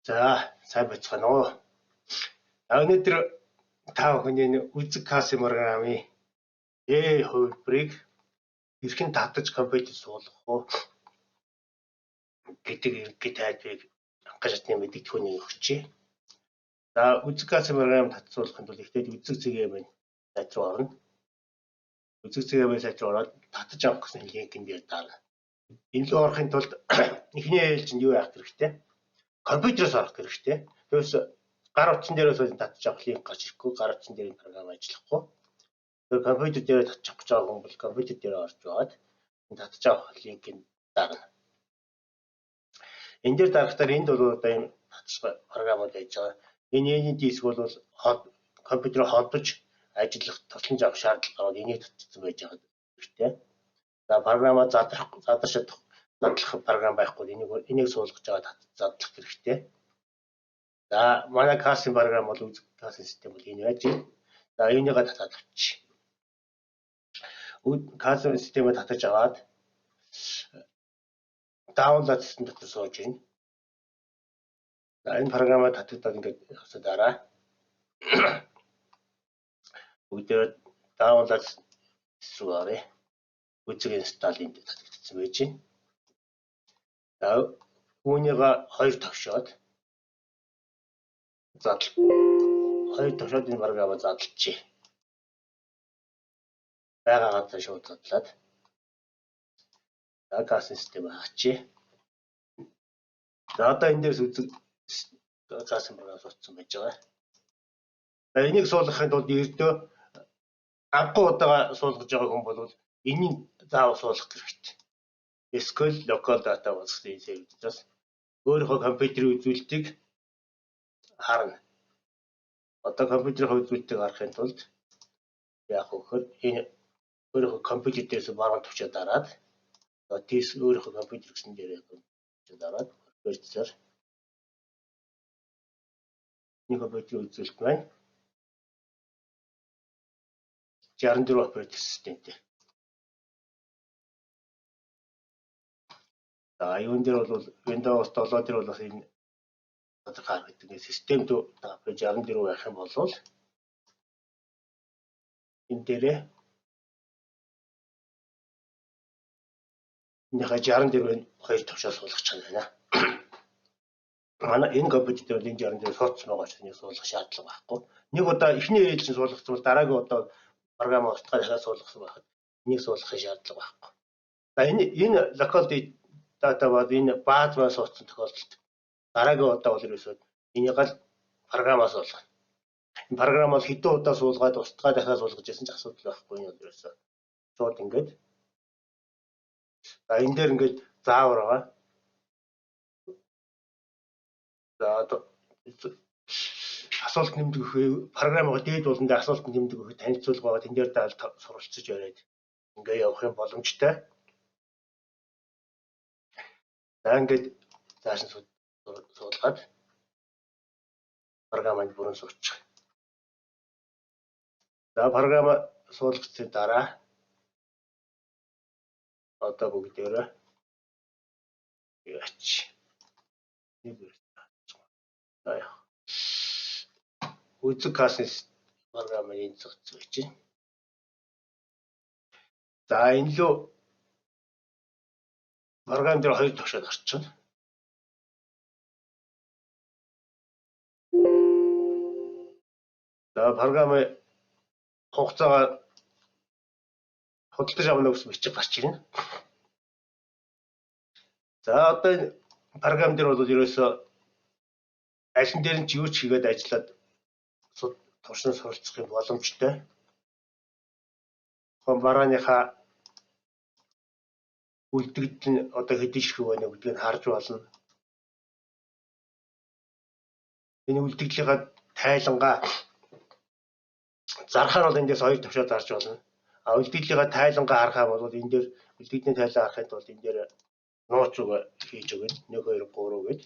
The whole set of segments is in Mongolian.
За, сайн байцгаана уу. Өнөөдөр та бүхний үзэг кассын програмын Э хувилбарыг хэрхэн татаж компьютер суулгах уу гэдэг ерөнхий тайлбарыг анхны шатны мэдэгдэхүүнийг өгчээ. За, үзэг кассын програм татцуулахын тулд эхлээд үзэг цэгээ маань сайт руу орно. Үзэг цэгээ маань сайт руу ороод татаж авах гэсэн линкэн дээр дарна. Энэ рүү орохын тулд эхний ээлжинд юу яах хэрэгтэй? Компьютероос орох хэрэгтэй. Тэгээс гар утсан дээрээс татаж авах линк гарч ирэхгүй, гар утсан дээр энэ програм ажиллахгүй. Тэгэхээр компьютер дээр татчих гэж байгаа хүн бол компьютер дээр орж байгаад татаж авах линкийг дарна. Энэ дээр дарахтаар энд бол одоо ийм татчих програмууд байж байгаа. Энэ энэ диск бол компьютероо холбож ажиллах тусламж авах шаардлага гараад энийг татчихсан байж байгаа хэрэгтэй. За, програмаа задрах задарч чадах задлах програм байхгүй, энийг суулгаж байгаа задлах хэрэгтэй. За, манай кассын програм бол үзэг кассын систем бол энэ байж байна. За, энийгээ татаад авчих. Кассын системээ татаж аваад download систем дотор сууж байна. За, энэ програмаа татагдаад ингээд явсаа дараа бүгдээ download руу оръё. Үзэг install энд татагдсан байж байна. За, үүнийгээ хоёр товшоод задал хоёр товшоод энэ програмаа задлчихъя. Байгаа газар шууд задлаад за кассын систем хаачих. За, одоо энэ дээрс үзэг кассын програм суудсан байж байгаа. За, энийг суулгахын тулд ердөө анхны удаага суулгаж байгаа хүн бол энийг заавал суулгах хэрэгтэй. SQL local data base сервисээс өөрийнхөө компьютерийн үзүүлэлтийг харна. Одоо компьютерийн үзүүлэлтийг харахын тулд яах вэ гэхээр энэ өөрийнхөө компьютер дээрээс баруун товчоо дараад диск өөрийнхөө компьютер гэсэн дээрээ дараад процессор нэг компьютерийн үзүүлэлт маань 64 оператив системтэй. За, юун дээр бол Windows 7 дээр бол бас энэ тодорхой харагддаг. Систем 64 байх юм бол энэ дээрээ энийхээ 64-ийн хоёр товшоо суулгах юм байна. Манай энэ компьютер дээр бол энэ 64 суудсан байгаа учраас энийг суулгах шаардлага байхгүй. Нэг удаа эхний ээлжин суулгасан бол дараагийн удаа програм устгаад дахиад суулгасан байхад энийг суулгахын шаардлага байхгүй. За, энэ local data бол энэ бааз маань суудсан тохиолдолд дараагийн удаа бол ерөөсөө энийг л програмаас суулгана. Энэ програм бол хэдэн удаа суулгаад устгаад дахиад суулгаж ясан ч асуудал байхгүй юм ерөөсөө. Шууд ингээд. За, энэ дээр ингээд заавар байгаа. За, одоо асуулт нэмдэг өгөх програмыг дээд болонд асуулт нэмдэг өгөх танилцуулга байгаа. Тэн дээр даал суралцаж яриад ингээ явах юм боломжтой. За, ингээд зааш нь суулгаад програмыг бүрэн суучих. За, програм суулгацсны дараа одоо бүгдээрээ яач. За, яа. Үзэг кассын програмыг энэ зогцсон байж байна. За, энэ лөө програм дээр хоёр товшоод орчихно. За, програмын хугацаагаа худалдаж авна гэсэн бичиг гарч ирнэ. За, одоо энэ програм дээр бол ерөөсөө аль нь дээр нь ч юу ч хийгээд ажиллаад туршин суралцах юм боломжтой. Барааныхаа үлдэгдэл нь одоо хэдэн ширхэг байна гэдгийг харж болно. Энэ үлдэгдлийнхаа тайлангаа зархаар бол эндээс хоёр товшоо зарж болно. А үлдэгдлийнхаа тайлангаа харахаа бол энэ дээр үлдэгдлийн тайлан харахын тулд энэ дээр нууц үг хийж өгнө. 1 2 3 гэж.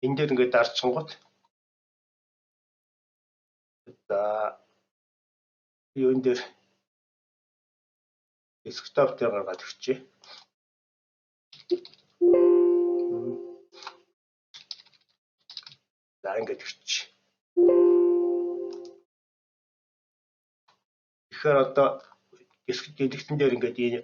Энэ дээр ингээд дарчингууд за юун дээр десктоп дээр гаргаад өгчээ. Ингээд өгч. Тэгэхээр одоо диск дэлгэцэн дээр ингээд энэ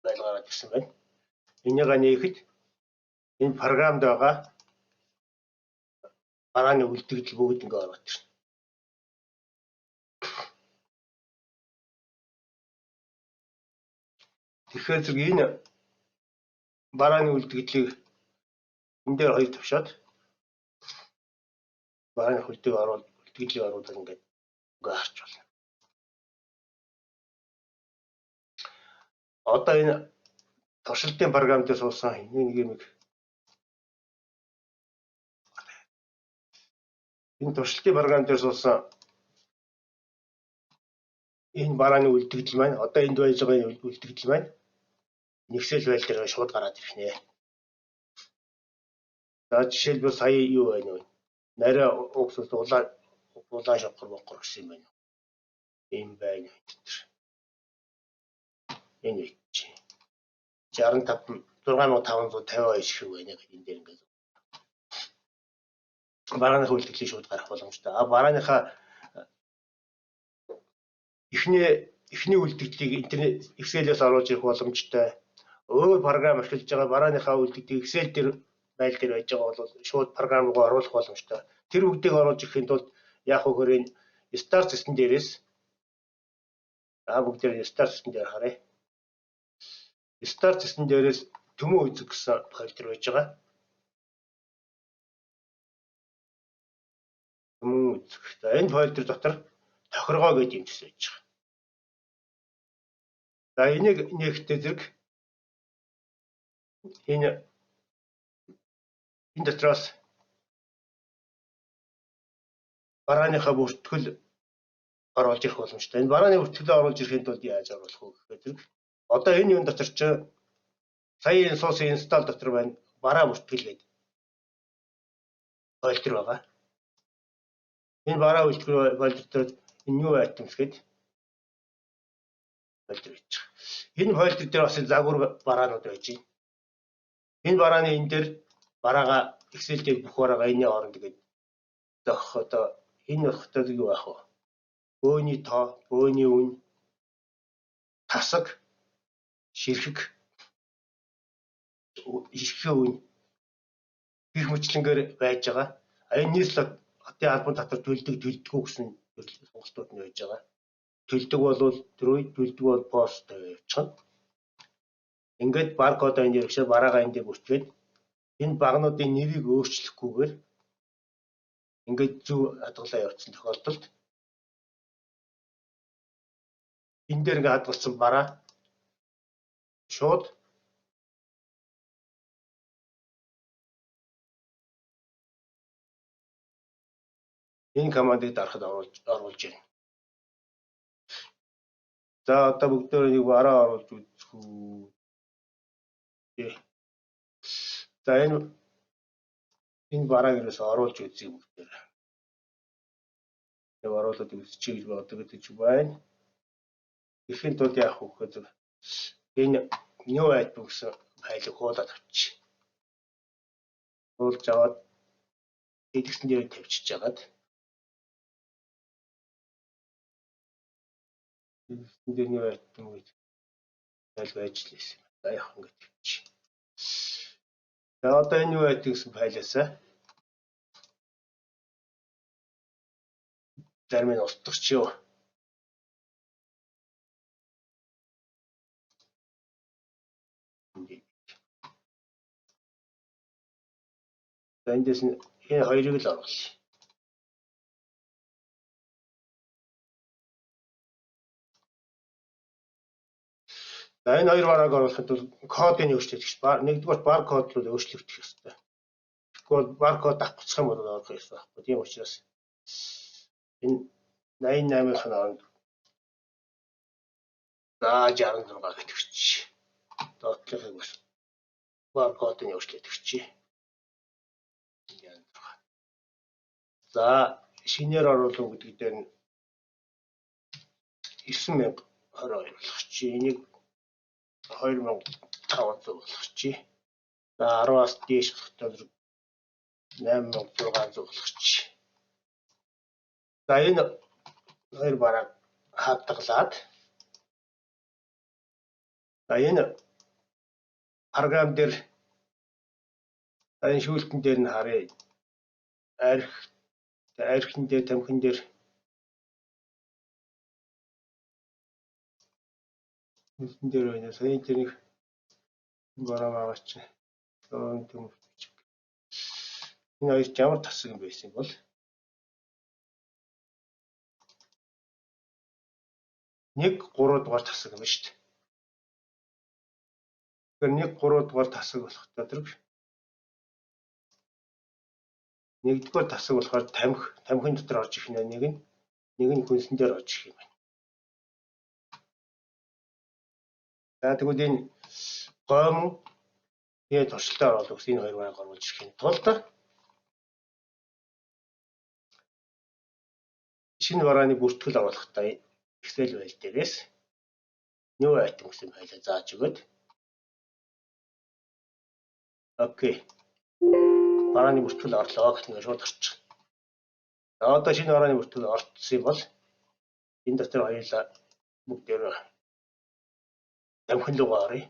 файл гараад ирсэн байна. Энийг нээхэд энэ програмд байгаа барааны үлдэгдэл бүгд ингээд ороод ирнэ. Тэгэхээр зэрэг энэ барааны үлдэгдлийг энэ дээр хоёр товшоод барааны үлдэгдлийг оруулаад ингээд харж байна. Одоо энэ туршилтын програм дээр суусан нэг юм энэ туршилтын програм дээр суусан энэ барааны үлдэгдэл маань одоо энд байж байгаа үлдэгдэл маань Excel файл дээр шууд гараад ирэх нэ. За жишээлбэл сая юу байна вэ? Нарай уксус улаан шовхор монгор гэсэн юм байна. Ийм байна энэ. Энэ чи 65 6552 шиг байна гэдэг энэ дээр ингээд барааныхаа үлдэгдлийг шууд гарах боломжтой. А барааныхаа эхний үлдэгдлийг интернет Excel-ээс оруулж ирэх боломжтой. Өөр програм ашиглаж байгаа барааныхаа үлдэгдлийг Excel дээр файл дээр байж байгаа бол шууд програм руу оруулах боломжтой. Тэр бүгдийг оруулж ирэхийн тулд яах вэ гэхээр энэ Start system дээрээс бүгдээр Start system дээр харъя. Start system дээрээс төмөн үзэг гэсэн фолдер байж байгаа. Төмөн үзэг. За энэ фолдер дотор тохиргоо гэдэг юм төс байж байгаа. За энийг нээхдээ зэрэг энэ дотроос барааныхаа бүртгэл оруулж ирэх боломжтой. Энэ барааны бүртгэлээ оруулж ирэхийн тулд яаж оруулах вэ гэхээр зэрэг одоо энэ юун дотор чи сая энэ суусан install дотор байна бараа бүртгэл гэдэг фолдер байгаа. Энэ бараа бүртгэл фолдер дээр new items гэдэг фолдер байж байгаа. Энэ фолдер дээр бас загвар бараанууд байж байна. Энэ барааны энэ дээр бараагаа Excel дээр бүх бараагаа энэний хооронд тэгээд зохих одоо энэ болохтой юу байх вэ? Бөөний тоо, бөөний үн, тасаг, ширхэг, ширхгийн үн гэх мэтлэнгээр байж байгаа. Энэ нийслэл хотын албан татвар төлдөг, төлдөггүй гэсэн сонголтууд нь байж байгаа. Төлдөг бол true, төлдөг бол false явчихна. Ингээд баркод энэ дээр бараагаа энэ дээр бүртгээд энэ багнуудын нэрийг өөрчлөхгүйгээр ингээд зөв хадгалаа явуулсан тохиолдолд энэ дээр ингээд хадгалсан бараа шууд энэ командыг дарахад оруулж байна. За одоо бүгдөө нэг бараа оруулж үзэх үү. За энэ барааг ерөөсөө оруулж үзье бүгдээр. Яг оруулаад үзчихье гэж боддог гэж байна. Ихэнд тулд яах вэ гэхээр энэ new item гэсэн файлыг хуулаад авчих. Хуулж аваад дэлгэцэн дээр тавьчихж хагаад дэлгэцэн дээр new item гэж файл байж л байсан. За яах вэ гэж тавьчих. За одоо энэ new item гэсэн файлаасаа зарим нь устгах юу. За эндээс нь энэ хоёрыг л оруулъя. За энэ хоёр барааг оруулахын тулд кодыг өөрчлөх гэж нэгдүгээр баркод руу өөрчлөгдөх ёстой. Тэгэхгүй бол баркод давхцах юм бол оруулах ёстой байхгүй. Тийм учраас энэ 88-ийн оронд за 66 гэдэг чи. Доотлохыг бас баркодыг өөрчлөх чи. За шинээр оруулах гэдэг дээр нь 9022 болох чи. Энийг 2500 болох чи. За 10-аас дээш болохтой 8600 болох чи. За, энэ хоёр барааг хадгалаад, за, энэ програм дээр, за, энэ шүүлтэн дээр нь харъя. Арх архин дээр, тамхин дээр шүүлтэн дээр байна. Саяын тэр нэг бараа байгаа чинь. Энэ хоёр ямар тасаг юм байсан бол 1 3 дугаар тасаг юм шүү дээ. Тэгэхээр 1 3 дугаар тасаг болохтой тэр нэгдүгээр тасаг болохоор тамхи, тамхин дотор орж ирэх нэг нь, нэг нь хүнсэн дээр орж ирэх юм байна. За, тэгвэл энэ гомн тэгээ туршилтаар оруулах гэсэн энэ хоёр байг оруулж ирэхин тулд шинэ барааны бүртгэл оруулахдаа Excel файл дээрээс new item гэсэн файлаа зааж өгөөд, окей, барааны бүртгэл орлоо гэх нэг шууд гарчих. За, одоо шинэ барааны бүртгэл орцсон юм бол энэ дотор хоёулаа бүгдээр тамхин руугаа оръё.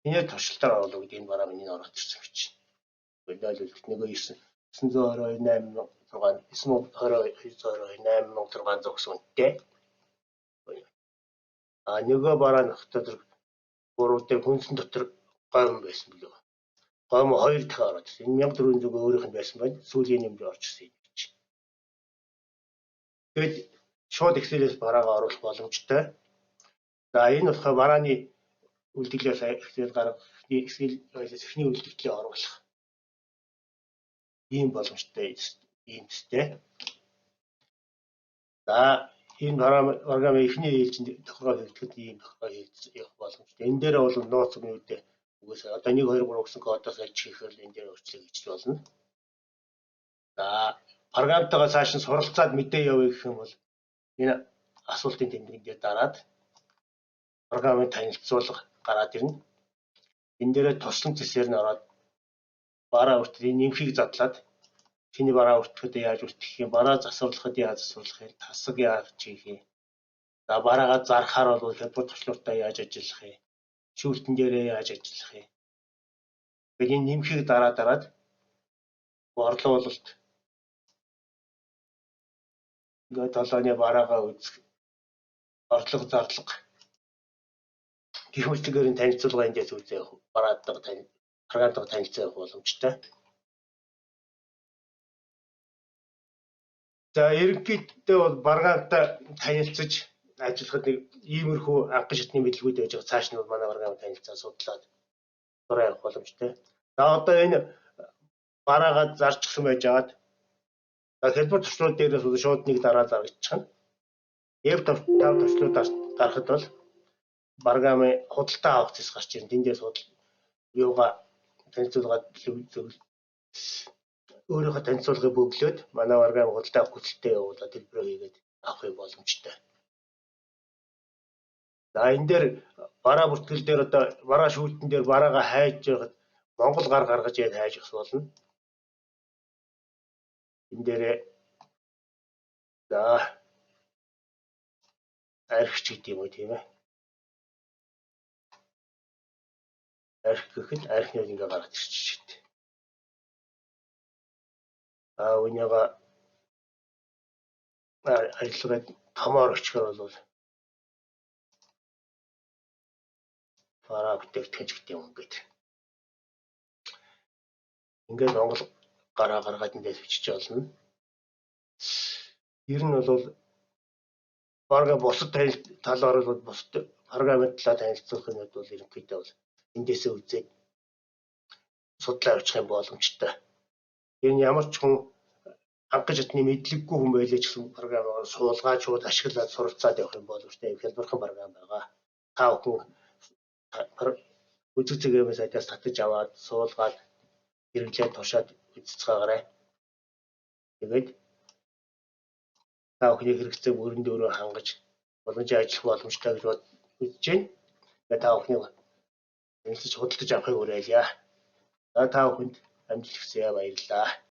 Энээр туршилтаар оруулах гэдэг энэ бараа миний ороод ирсэн гэж. 0 нэг 9 922 8 6 922 8600 гэсэн үнэтэй. А нөгөө бараа нөхдөд гурав дээр хүнсэн дотор гоймон байсан билүү. Гоймон хоёр дахин ороод ирсэн. Энэ 1400 өөрийнх нь байсан байна. Сүүлийн нэмж орж ирсэн юм гэж. Тэгэд шууд Excel-ээс бараагаа оруулах боломжтой. За, энэ болохоор барааны үлдэгдлээс Excel гаргах, Excel файлаас эхний үлдэгдлээ оруулах ийм боломжтой ийм төстэй. За, энэ програмын эхний ээлжинд тохиргоо хийгдэхэд ийм тохиргоо хийж явах боломжтой. Энэ дээр бол нууц үгнүүдээ угаасаа одоо 1 2 3 гэсэн кодоос альж хийхээр л энэ дээр өөрчлөлт хийж болно. За, програмтайгаа цааш нь суралцаад мэдээ явъя гэх юм бол энэ асуултын тэмдэгэн дээр дараад програмын танилцуулга гараад ирнэ. Энэ дээрээ тусламж зэсээр нь ороод бараа хүртэл энэ нэмхийг задлаад чиний бараа өртөхөд яаж өртөх юм, бараа засварлахад яаж засварлах юм, тасаг яаж хийх юм. За, бараагаа зархаар бол хялбар товчлууртаа яаж ажиллах юм, шүүлтэн дээрээ яаж ажиллах юм. Тэгэхээр энэ нэмхийг дараа дараад борлуулалт ингээд толооны бараагаа үзэх, орлого зарлага гэх мэтгээр нь танилцуулга эндээс үзээ явах, бараатайгаа тань програмтайгаа танилцаа явах боломжтой. За, ерөнхийдөө бол програмтай танилцаж ажиллахад нэг иймэрхүү анхны шатны мэдлэгүүд байж байгаа. Цааш нь бол манай програм танилцаа судлаад сураа явах боломжтой. За, одоо энэ бараагаа зарчихсан байж байгаад хэлбэр товчлууд дээрээс шууд нэг дараа зарчихна. F5 товчлууд дарахад бол програмын худалдаа авах зэс гарч ирнэ. Тэндээс худал юугаа танилцуулгаад өөрийнхөө танилцуулгыг бөглөөд манай програм худалдаа авах хүсэлтэд явуулаад төлбөрөө хийгээд авах юм боломжтой. За, энэ дээр бараа бүртгэл дээр одоо бараа шүүлтэн дээр бараагаа хайж байхад Монгол гар гаргаж яаж хайж авах болно. Энэ дээрээ за архич гэдэг юм уу, тийм ээ. Арх гэхэд архинууд ингээ гаргаж ирчих шít. А үүнийга ажиллагаад томоор өчгөр бол бараа бүтээгдэхүүн гэдэг юм ингээд. Ингээд Монгол гараа гаргаад эндээс бичиж олно. Ер нь бол бараг бусад талаар бол бусад програмын талаар танилцуулах юмуд бол ерөнхийдөө бол эндээсээ үзээд судлаа явуучих юм боломжтой. Энэ ямар ч хүн анхны шатны мэдлэггүй хүн байлаа ч гэсэн програмаар суулгаад шууд ашиглаад суралцаад явах юм боломжтой хялбархан програм байгаа. Та бүхэн үзэг зэгээмээ сайтаас татаж аваад суулгаад хэрэглээд туршаад үзцгаагаарай. Тэгээд та бүхний хэрэгцээг бүрэн дүүрэн хангаж боломжийн ажиллах боломжтой гэж үзэж байна. Тэгээд та бүхнийг танилцаж худалдаж авахыг уриалъя. За, та бүхэнд амжилт хүсье, баярлалаа.